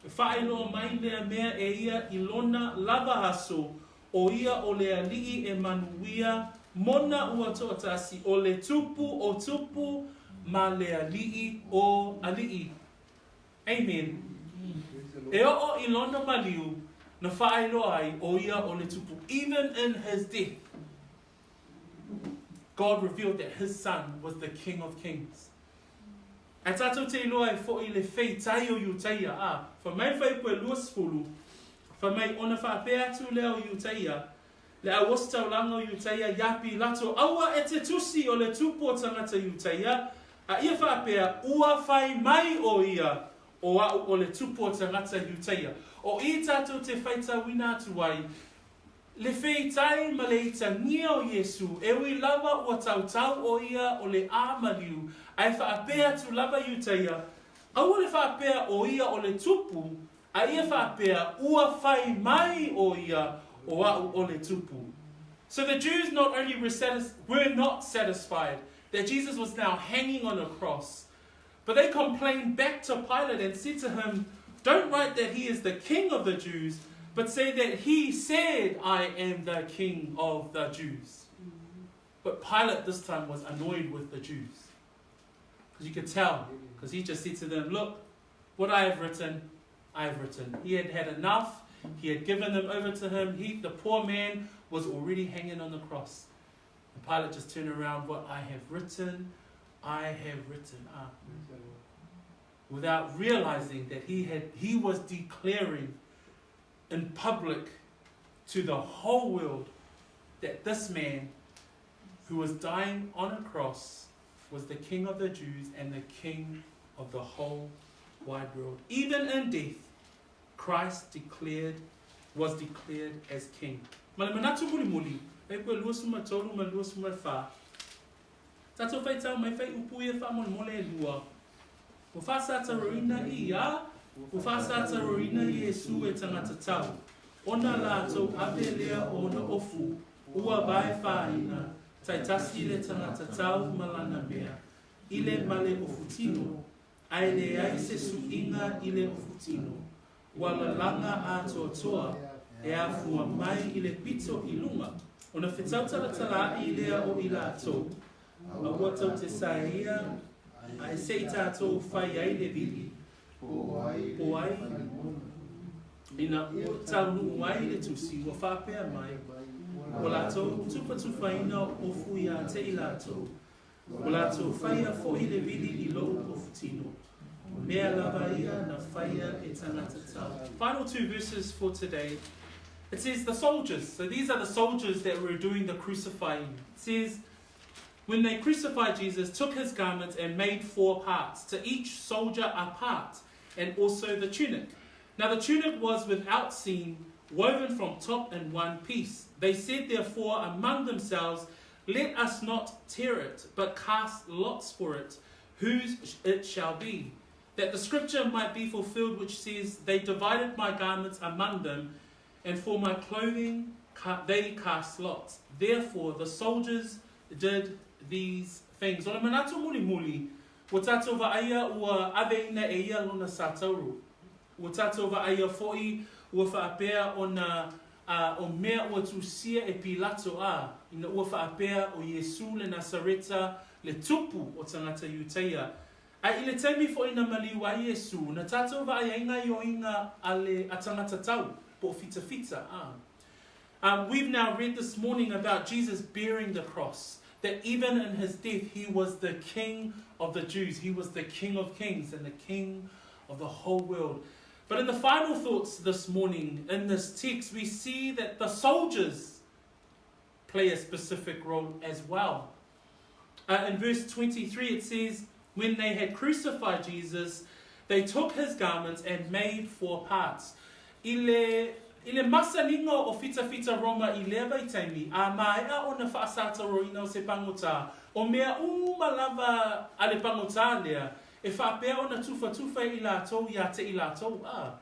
E faailoa mai lea mea e ia i lona lava aso, ʻo ia ʻo le aliʻi e manuia mona ua toʻatasi, ʻo le Tupu o Tupu ma le aliʻi o aliʻi. Amen. E oo i lona maliu na faailoa ai ʻo ia ʻo le Tupu. Even in his death, God revealed that his son was the King of Kings. Ae tātou te iloa e foʻi le feitai o Iutaia, a, fai mai fuaiupu e 20, fai mai ona faapea atu lea o Iutaia, le auositaulaga o Iutaia iā Pilato, Aua e te tusi o le Tupu o tagata Iutaia, a ia faapea, Ua fai mai ʻo ia, o aʻu o le Tupu o tagata Iutaia. O i tātou te faitauina atu ai, Le feitai ma le itagia o Iesū, e ui lava ua tautau ʻo ia o le ʻāmaliu, a e faapea atu lava Iutaia, Aua le faapea ʻo ia o le Tupu, a ia faapea, Ua fai mai ʻo ia o aʻu o le Tupu. So the Jews not only were, were not satisfied that Jesus was now hanging on a cross, but they complained back to Pilate and said to him, Don't write that he is the king of the Jews, but say that he said, I am the king of the Jews. But Pilate this time was annoyed with the Jews. Because you could tell, because he just said to them, Look, what I have written, I have written. He had had enough. He had given them over to him. He, the poor man, was already hanging on the cross. And Pilate just turned around, What I have written, I have written. Ah. Without realizing that he, had, he was declaring in public to the whole world that this man who was dying on a cross was the king of the Jews and the king of the whole wide world. Even in death, Christ declared, was declared as king. Ma le manatu mulimuli, e koe 23 ma 24, Tatou whaitau mai whai upu ia whaamolemole e lua. Ua faasataroina ia, ua faasataroina Iesu e tagata tau, ona latou ave lea o ona ofu, ua vae faaina, taitasi le tagata tau ma lana mea, i le male ofu tino, ae leai se suiga i le ofu tino, ua lalaga atoatoa e afua mai i le pito i luga, ona fetautalatalaʻi lea o i latou, a ua tau te saea ae se i tatou fai ai le vili, po ai, ina ua taunuu ai le tusi ua faapea mai, Ua latou tufatufaina ofu ia te i latou, ua latou faia foi le vili i lo'u ofutino. O mea lava ia na faia e tagata tau. Final two verses for today. It says the soldiers, so these are the soldiers that were doing the crucifying. It says, when they crucified Jesus, took his garments and made four parts, to each soldier a part, and also the tunic. Now the tunic was without seam, woven from top in one piece. They said therefore among themselves, Let us not tear it, but cast lots for it, whose it shall be. That the scripture might be fulfilled, which says, They divided my garments among them, and for my clothing they cast lots. Therefore the soldiers did these things. O le manatu mulimuli, ua tatou vaaia ua aveina e ia lona satauro. Ua tatou vaaia foi ua faapea ona a o mea ua tusia e Pilato a, ina ua faapea o Iesu le Nasareta le Tupu o tagata Iutaia. A i le taimi foi na maliu ai Iesu, na tatou vaai ai gaioiga a le a tagata tau, po o fitafita, a. Um, we've now read this morning about Jesus bearing the cross, that even in his death he was the King of the Jews, he was the King of kings and the King of the whole world. But in the final thoughts this morning, in this text, we see that the soldiers play a specific role as well. Uh, in verse 23, it says, When they had crucified Jesus, they took his garments and made four parts. I le, i le masaniga o fitafita Roma i lea vaitaimi, a maea ona faasataroina o se pagotā, o mea uma lava a le pagotā lea, e faapea ona tufatufa e i latou ia te i latou, a,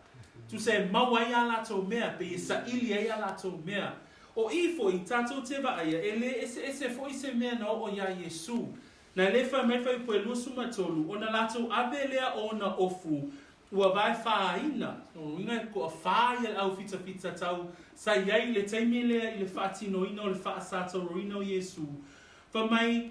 tusa e maua ai a latou mea, pei e saili ai a latou mea. O i foi, tatou te vaaia, e lē eseese foi se mea na oo iā Iesū. Na le fai mai fuaiupu e 23, ona latou ave lea o ona ofu, ua vae fāina, lona uiga e toafā ia le au fitafita tau sa i ai i le taimi lea i le faatinoina o le faasatauroina o Iesū, fai mai,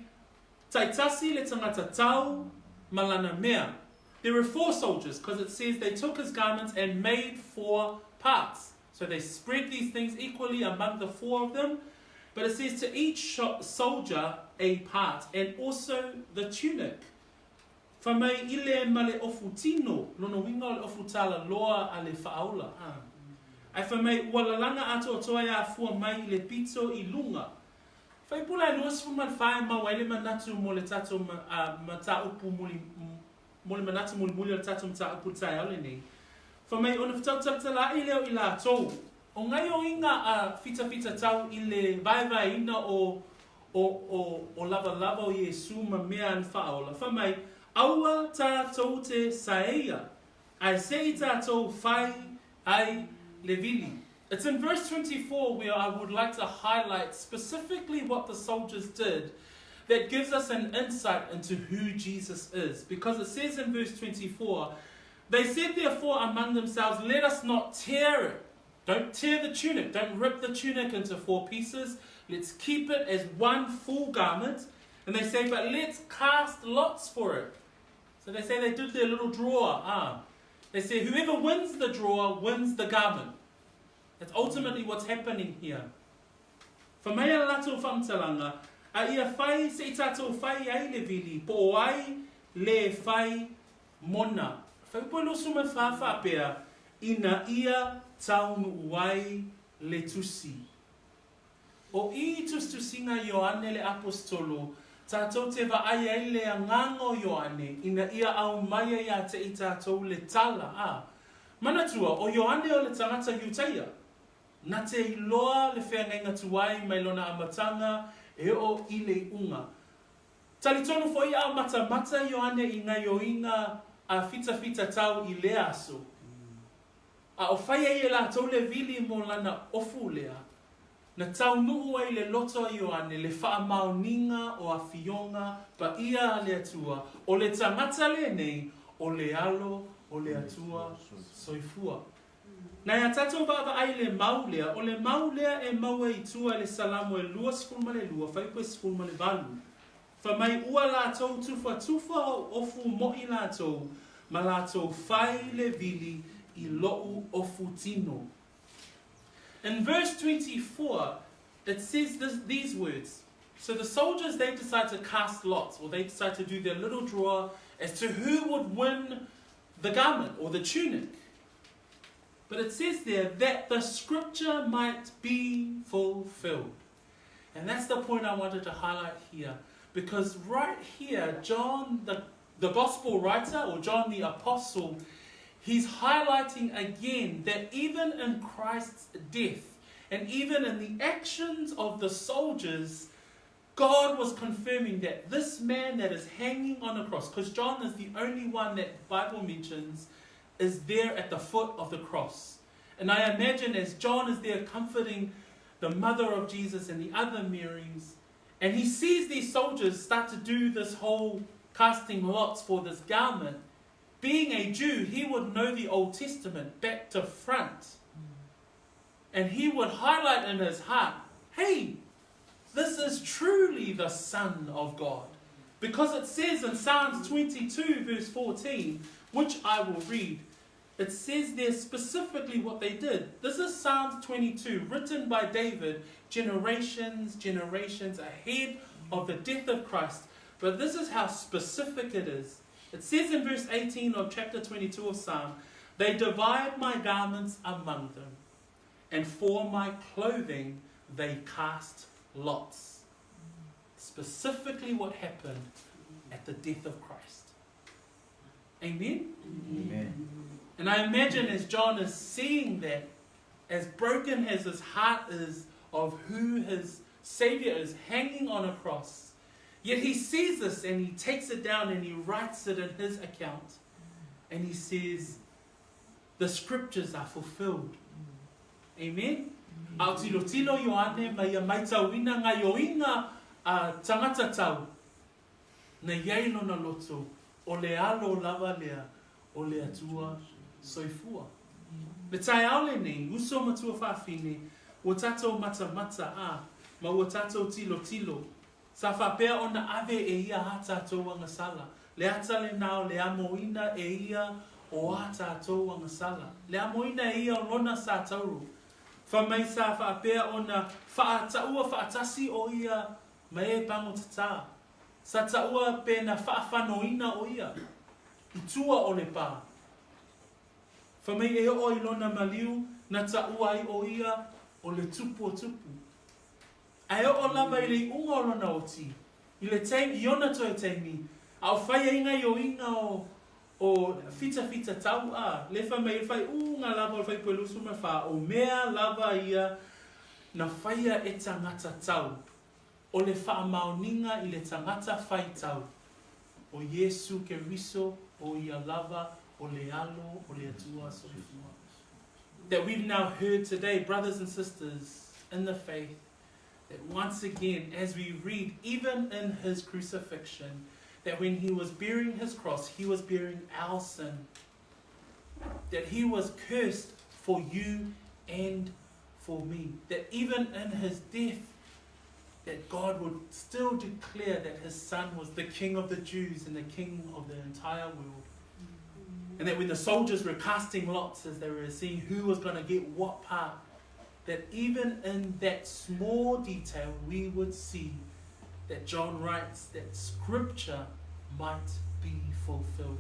Taitasi le tagata tau ma lana mea. There were four soldiers, because it says they took his garments and made four parts. So they spread these things equally among the four of them. But it says to each soldier a part, and also the tunic. Fai mai i le ma le ofu tino, lona uiga o le ofu talaloa a le faaola. Ae fai mai ua lalaga atoatoa e afua mai i le pito i luga. Faipula e 24 e mau ai le manatu mo le tatou mataupu muli, mo le manatu mulimuli o le tatou mataupu i le taeao lenei. Fai mai ona fetautalatala'i lea o i latou, o gaioiga a fitafitatau i le vaevaeina o, o, o, o lavalava o Iesu ma mea a le faaola, fai mai, Aua tatou te saeia, ae se i tatou fai ai le vili. It's in verse 24 where I would like to highlight specifically what the soldiers did that gives us an insight into who Jesus is. Because it says in verse 24, They said therefore among themselves, Let us not tear it. Don't tear the tunic. Don't rip the tunic into four pieces. Let's keep it as one full garment. And they say, But let's cast lots for it. So they say they did their little draw. Ah. They say, Whoever wins the draw wins the garment. That's ultimately what's happening here. Fai mai a latou faamatalaga, a ia fai se i tatou fai ai le vili, po o ai le fai mona. Fai upu e 24 faapea, ina ia taunuu ai le tusi. O i tusitusiga Ioane le Aposetolo, tatou te vaai ai le agaga o Ioane ina ia aumaia ia te i tatou le tala, a. Manatua, o Ioane o le tagata Iutaia. Na te iloa le feagaiga tuai mai lona amataga e oo i le iuga. Talitonu foi a matamata Ioane i gaioiga a fitafita tau i lea aso. A o fai ai e latou le vili mo lana ofu lea, na taunuu ai le loto a Ioane le faamaoniga o afioga paia a le Atua, o le tagata lenei o le Alo o le Atua soifua. Na ia tatou vaavaai le mau lea, o le mau lea e maua i tua i le Salamo e 22, fuaiupu e 18. Fai mai ua latou tufatufa ou ofu moʻi latou, ma latou fai le vili i loʻu ofu tino. In verse 24, It says this, these words. So the soldiers, they decide to cast lots, or they decide to do their little draw as to who would win the garment or the tunic. But it says there that the scripture might be fulfilled. And that's the point I wanted to highlight here. Because right here, John, the, the gospel writer, or John the apostle, he's highlighting again that even in Christ's death, and even in the actions of the soldiers, God was confirming that this man that is hanging on the cross, because John is the only one that Bible mentions, is there at the foot of the cross. And I imagine as John is there comforting the mother of Jesus and the other Marys, and he sees these soldiers start to do this whole casting lots for this garment. Being a Jew, he would know the Old Testament back to front. And he would highlight in his heart, hey, this is truly the Son of God. Because it says in Psalms 22, verse 14, which I will read, it says there specifically what they did. This is Psalms 22, written by David generations, generations ahead of the death of Christ. But this is how specific it is. It says in verse 18 of chapter 22 of Psalm, They divide my garments among them, and for my clothing they cast lots. Specifically what happened at the death of Christ. Amen? Amen. And I imagine as John is seeing that, as broken as his heart is of who his Savior is hanging on a cross, yet he sees this and he takes it down and he writes it in his account. And he says, the scriptures are fulfilled. Amen? A o tilotilo Ioane ma ia maitauina gaioiga a tagata tau, na iai lona loto, o le alo lava lea o le Atua soifua. Le taeao lenei, uso matua fafine, ua tatou matamata, a, ma ua tatou tilotilo, sa faapea ona ave e ia a tatou agasala. Le ata lena o le amoina e ia o a tatou agasala. Le amoina e ia o lona sa tauro. Fai mai sa faapea ona faataua faatasi o ia ma e pagotatā. Sa taua pe na faafanoina o ia i tua o le pa. Fai mai e oo i lona maliu na taua ai o ia o le tupu o tupu. Ae oo lava i le iuga o lona oti, i le taimi, i ona toe taimi, a o fai ai gaioiga o, o fitafita tau a, le fai mai i le faaiuga lava o le fuaiupu e 24, o mea lava ia na faia e tagata tau, o le faamaoniga i le tagata faitau, o Iesu Keriso o ia lava o le Alo o le Atua soifua. That we've now heard today, brothers and sisters in the faith, that once again, as we read, even in his crucifixion, that when he was bearing his cross, he was bearing our sin. That he was cursed for you and for me. That even in his death, that God would still declare that his son was the king of the Jews and the king of the entire world. And that when the soldiers were casting lots as they were seeing who was going to get what part, that even in that small detail, we would see that John writes that scripture might be fulfilled.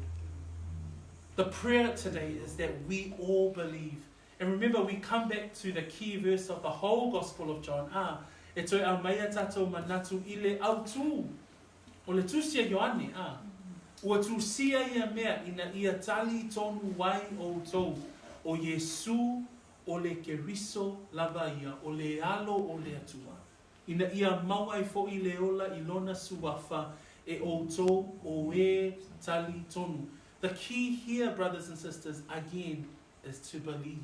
The prayer today is that we all believe. And remember, we come back to the key verse of the whole Gospel of John. Ah, e toe aumaia tatou manatu i le autū o le tusi a Ioane, a, ua tusia ia mea ina ia tali tonu ai outou, o Iesū o le Keriso lava ia, o le Alo o le Atua, ina ia mau ai foʻi le ola i lona suafa e outou o e tali tonu. The key here, brothers and sisters, again, is to believe.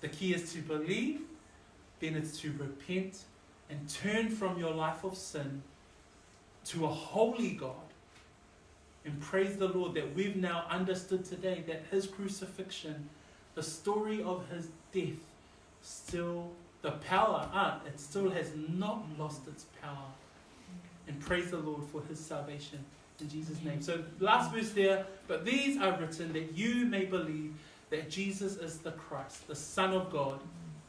The key is to believe, then it's to repent and turn from your life of sin to a holy God. And praise the Lord that we've now understood today that his crucifixion, the story of his death, still the power, it still has not lost its power. And praise the Lord for his salvation in Jesus' name. So, last verse there, but these are written that you may believe that Jesus is the Christ, the Son of God,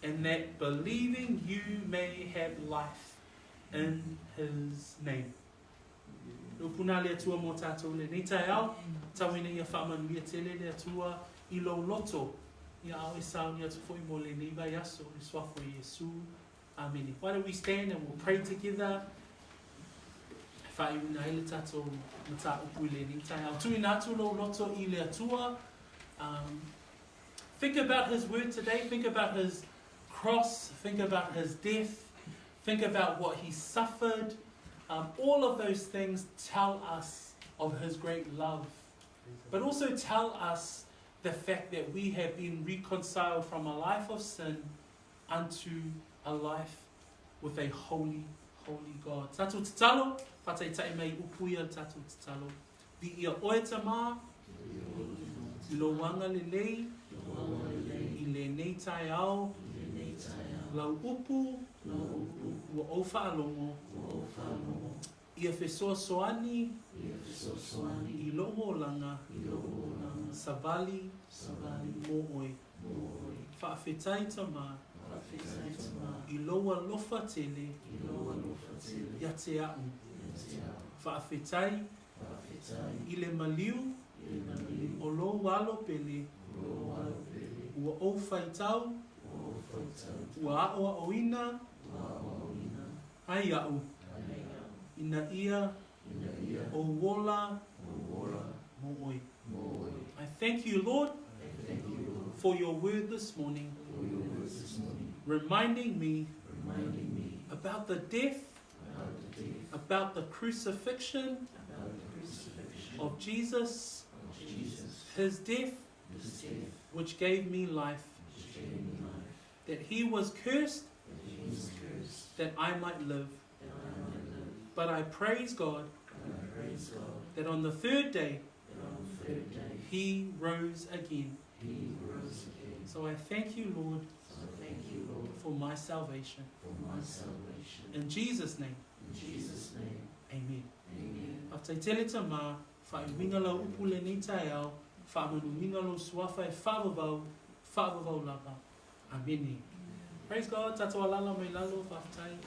And that believing you may have life in his name. Le upu nā le Atua mō tātou lenei taeao, tau ina ia faamanuia tele le Atua i lou loto, ia ao e sauni atu foi mo lenei vaiaso i le suafa o Iesu. Amene. Why don't we stand and we'll pray together. E whaaiuina ai le tātou mataupu i lenei taeao. Tuuina atu lou loto i le Atua. Think about his word today. Think about his cross. Think about his death. Think about what he suffered. All of those things tell us of his great love. But also tell us the fact that we have been reconciled from a life of sin unto a life with a holy, holy God. Tātou tatalo, whātaitai mai upu ia tātou tatalo. Viia oe Tamā, i lou agalelei, i lenei taeao, lau upu, ua ou faalogo, ia fesoasoani i lou olaga, savali mo oe. Faafetai Tamā, i lou alofa tele ia te a'u. Faafetai i le maliu o lou alo pele ua ou faitau, ua aʻoaʻoina ai aʻu ina ia ou ola mo oe. I thank you, Lord, for your word this morning, reminding me about the death, about the crucifixion of Jesus, his death, which gave me life, that he was cursed, that I might live. But I praise God that on the third day he rose again. So I thank you, Lord, for my salvation. In Jesus' name. Amen. Faafetai tele Tamā, faaiuiga lau upu lenei taeao, faamanuiga lou suafa e faavavau, faavavau lava. Amene. Praise God, tatou alala mai lalo, faafetai.